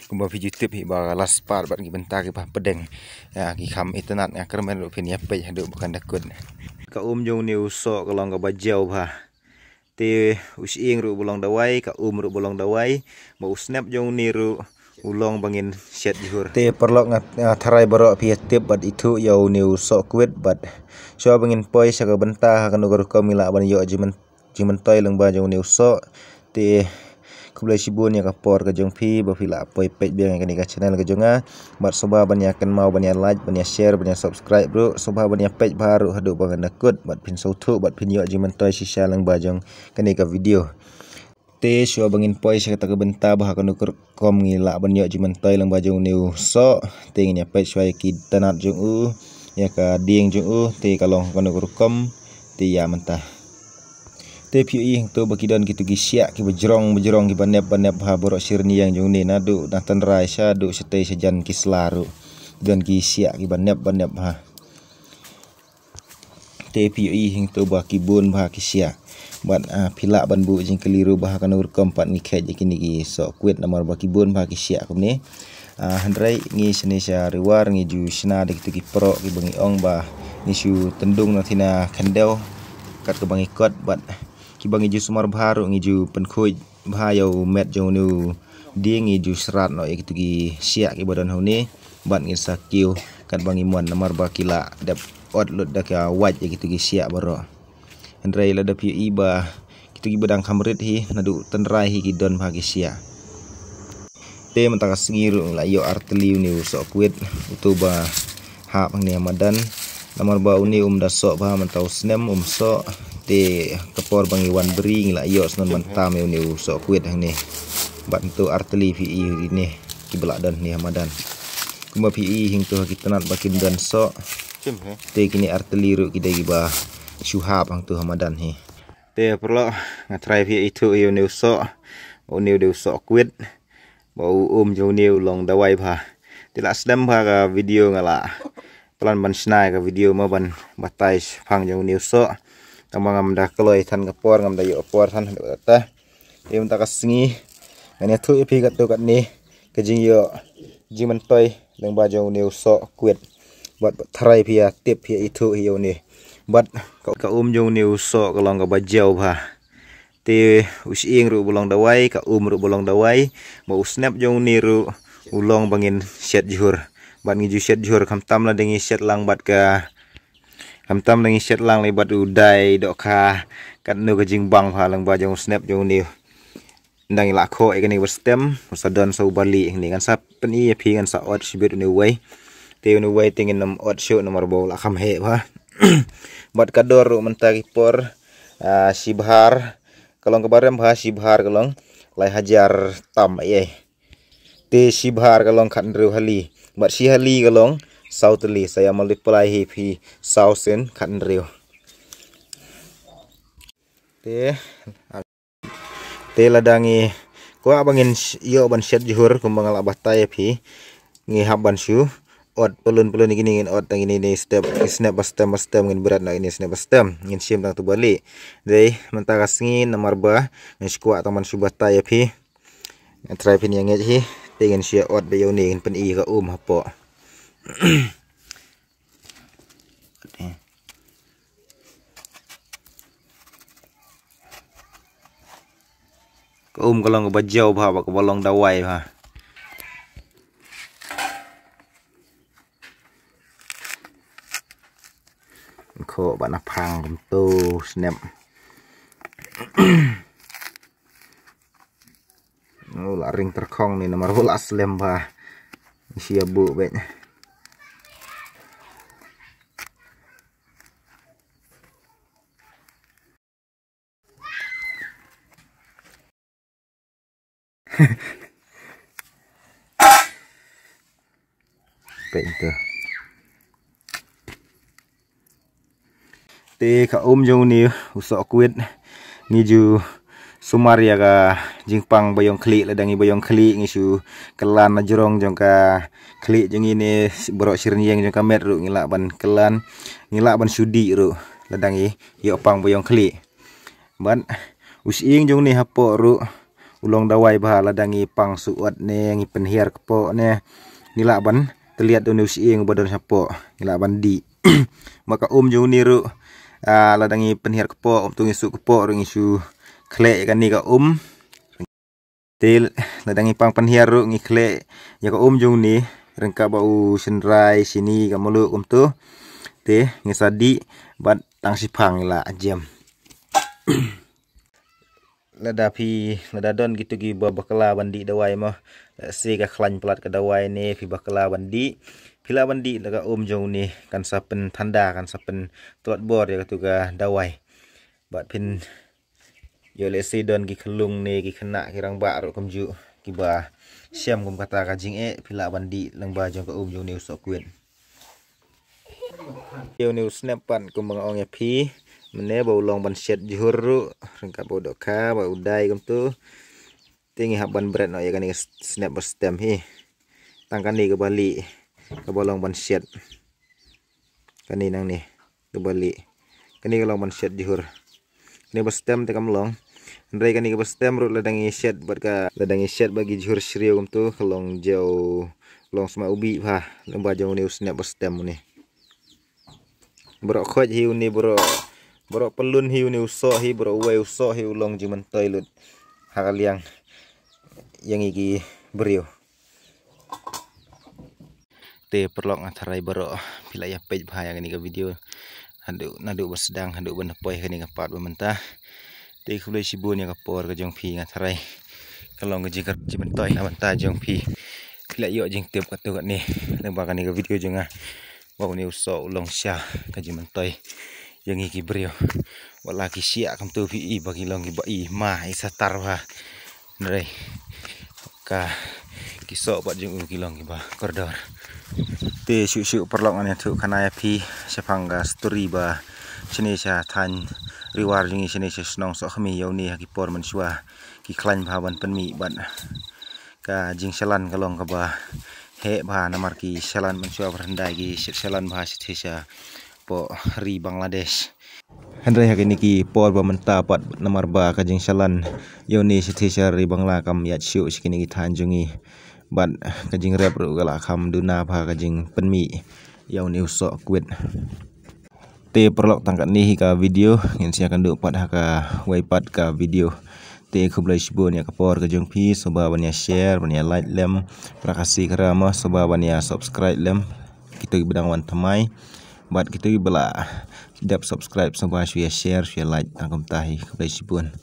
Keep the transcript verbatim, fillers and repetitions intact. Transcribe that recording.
Kumba phi ju tip hi ba ka la spat bad ki bynta kiba pdeng. Ïa, ki kham itynnad, nga kyrmen ruh phin ïa peit haduh ba kan da kut. Ka um jong une u soh ka long kaba jaw bha. Te u shyieng ruh ba long dawai, ka um ruh ba long dawai, bad u snep jong une ruh u long ba ngin shet jhur. Te paralok, nga, nga tharai baroh phi ïa tip bad ithuh ïa une u soh kwit bad shuwa ba ngin poi sha ka bynta ha kano ka rukom ngi lah ban ïoh jingmyn-, jingmyntoi lyngba jong une u soh. Te khublei shibun ïa ka por ka jong phi ba phi la poi peit biang ïa kane ka channel ka jong nga. Bad sngewbha ban ïa kynmaw ban ïa like, ban ïa share, ban ïa subscribe ruh. Sngewbha ban ïa peit bha ruh haduh ba kan da kut bad phin sngewthuh bad phin ïoh jingmyntoi shisha lyngba jong kane ka video. Te shuwa ba ngin poi sha kata ka bynta ba ha kano ka rukom ngi lah ban ïoh jingmyntoi lyngba jong une u soh. Te ngin ïa peit shuwa ïa ki tynnad jong u, ïa ka dieng jong u, te ka long ha kano ka rukom, te ïa mynta. Te phi ïohi hangto ba ki don kito ki shiah kiba jrong ba jrong kiba nep ba nep bha baroh shi rynïeng jong une, naduh na tynrai shaduh shatei shajan ki sla ruh. Don ki shiah kiba nep ba nep bha. Te phi ïohi hangto ba ki bun bha ki shiah. Bad, ah, phi lah ban buh jingkylli ruh ba ha kano rukom pat ngi kheit ïa kine ki soh kwit namar ba ki bun bha ki shiah kumne. Ah, hynrei ngi shane sha Ri War ngi ju shna da kito ki proh kiba ngi ong ba ngi shu tyndung na thina khyndew kat kaba ngi kot bad kiba ngi ju sumar bha ruh ngi ju pynkhuid bha ïa u met jong une u dieng, ngi ju shrat noh ïa kito ki shiah kiba don ha une bad ngin sa kiew kat ba ngi mon namar ba ki la dep ot lut da ka wait ïa kito ki shiah baroh. Hynrei lada phi ïohi ba kito kiba dang kham rit hi naduh tynrai hi ki don bha ki shiah. Te mynta ka sngi ruh ngi la ïoh artylli une u soh kwit, uto ba hap hangne ha madan. Namar ba une um da soh bha mynta u snem um soh. Te ka por ba ngi wan bri ngi la ïoh sngewbha ban tam ïa une u soh kwit hangne. Bad hangto artylli phi ïohi ne kiba la don hangne ha madan. Kumba phi ïohi hangto ha ki tynnad ba kim don soh. Te kine artylli ruh ki dei kiba shu hap hangto ha madan hi. Te paralok, nga tharai phi ïa ithuh ïa une u soh. Une u dei u soh kwit. Ba u um jong une u long dawai bha. Te la slem bha ka video, nga la plan ban shna ka video mo ban batai shaphang jong une u soh. Tangba ngam da kloi than ka por, ngam da ïoh por than haduh katta. Te mynta ka sngi ngan ïathuh ïa phi katto katne ka jingïoh jingmyntoi lyngba jong une u soh kwit. Bad tharai phi ïa tip phi ïa ithuh ïa une. Bad ka, ka um jong une u soh ka long kaba jaw bha. Te u shyieng ruh ba long dawai, ka um ruh ba long dawai, bad u snep jong une ruh u long ba ngin shet jhur. Bad ngi ju shet jhur khamtam lada ngi shet lang bad ka, khamtam lada ngi shet lang lei bad u dai dohkha, katno ka jingbang bha lyngba jong u snep jong une. Ynda ngi la khoh ïa kane kaba stem, sa don sa u bali hangne, ngan sa pyni ïa phi, ngan sa ot shibit une uwei. Te une uwei te ngin ym ot shuh namar ba u la kham heh bha. Bad ka dor ruh mynta ki por, ah, shibhar ka long kaba rem bha, shibhar ka long lai hajar tam ïa. Te shibhar ka long khathynriew hali. Bad shi hali ka long saw tylli, sa ïa multiply hi phi saw sien khathynriew. Te Te lada ngi kwah ba ngin sh-, ïoh ban shet jhur kumba nga la batai ïa phi, ngi hap ban shu ot pyllun pyllun ïa kine, ngin ot tang kine ne step, snep ba stem ba stem, ngin bret na kine snep ba stem, ngin shim tang tu bali. Dei mynta ka sngi namar ba ngin shu kwah tang ban shu batai ïa phi. Try phin ïa ngeit hi. Te ngin shu ot ba ïa une, ngin pyni ka um hapoh. Ka um ka long kaba jaw bha, ba kaba long dawai bha. Khoh ba na phang kumto snep. Oh, la ring tyrkhong ni namar ba la slem bha. Shi ïa buh beit. Peit tu. Te ka um jong une u soh kwit ngi ju sumar ïa ka jingpang ba ïong khlieh, lada ngi ba ïong khlieh ngi shu kyllan na jrong jong ka khlieh jong ngi ne baroh shi rynïeng jong ka met ruh ngi lah ban kyllan, ngi lah ban shu dih ruh lada ngi ïoh pang ba ïong khlieh. Bad u shyieng jong une hapoh ruh u long dawai bha, lada ngi pang suh ot ne, ngi pynhiar kpoh ne, ngi lah ban tylliat da une u shyieng ba don shapoh, ngi lah ban dih. Ba ka um jong une ruh, ah, lada ngi pynhiar kpoh, um tu ngi suh kpoh ruh ngi shu khleh ïa kane ka um. Te lada ngi pang pynhiar ruh ngi khleh ïa ka um jong une, ryngkat bad u shynrai, shini, ka mluh kumtu. Te ngi sa dih bad tang shiphang ngi lah jem. Lada phi, lada don kito kiba bakla ban dih dawai mo, lehse ka khlaiñ palat ka dawai ne phi bakla ban dih, phi lah ban dih da ka um jong une, kan sa pynthanda, kan sa pyntlot bor ïa katu ka dawai. Bad phin ïoh lehse don ki khyllung ne ki khynnah ki rangbah ruh kumjuh kiba shem kum kata ka jingeh, phi lah ban dih lyngba jong ka um jong une u sohkwit. Ïa une u snep pat kumba nga ong ïa phi mynne ba u long ban shet jhur ruh ryngkat bad u dohkha bad u dai kumtu. Te ngi hap ban bret noh ïa kane ka snep ba stem hi. Tang kane kaba lieh kaba long ban shet. Kane nangne kaba lieh. Kane ka long ban shet jhur. Kane ba stem te kam long. Hynrei kane kaba stem ruh lada ngi shet bad ka, lada ngi shet bad ki jhur shriew kumtu ka long jew, long sma u bih bha lyngba jong une u snep ba stem une. Baroh khoit hi une, baroh, baroh pyllun hi une u soh hi, baroh uwei u soh hi u long jingmyntoi lut ha ka liang ïa ngi ki briew. Te paralok nga tharai baroh phi la ïa peit bha ïa kane ka video naduh, naduh ba sdang haduh ban da poi kane ka part ba mynta. Te khublei shibun ïa ka por ka jong phi, nga tharai ka long ka jingkyrpad jingmyntoi na bynta jong phi. Phi la ïoh jingtip katto katne lyngba kane ka video jong nga ba une u soh u long sha ka jingmyntoi ïa ngi ki briew. Wat la ki shiah kumtu phi i ba ki long kiba i ma i satar bha. Hynrei ka, ki soh bad jong u ki long kiba kordor. Te shuh shuh paralok ngan ïathuh khana ïa phi shaphang ka story ba shane sha thaiñ Ri War jong ngi, shane sha shnong Sohkhmi ïa une ha ki por mynshuwa ki khlaiñ bha ban pynmih bad ka jingshalan ka long kaba heh bha namar ki shalan mynshuwa ba hyndai ki shalan bha shathie shapoh ri Bangladesh. Hynrei ha kine ki por ba mynta pat namar ba ka jingshalan ïa une shathie sha ri Bangla kam ïaid shuh sha kine ki thaiñ jong ngi. Bad ka jingrep ruh ka la kham duna bha ka jingpynmih ïa une u sohkwit. Te paralok tang katne hi ka video, ngin sa ïakynduh pat ha kawei pat ka video. Te khublei shibun ïa ka por ka jong phi, sngewbha ban ïa share, ban ïa like lem, para Khasi kara mo, sngewbha ban ïa subscribe lem. Kito kiba dang wan thymmai bad kito kiba la dep subscribe sngewbha shu ïa share, shu ïa like tang kumta hi. Khublei shibun.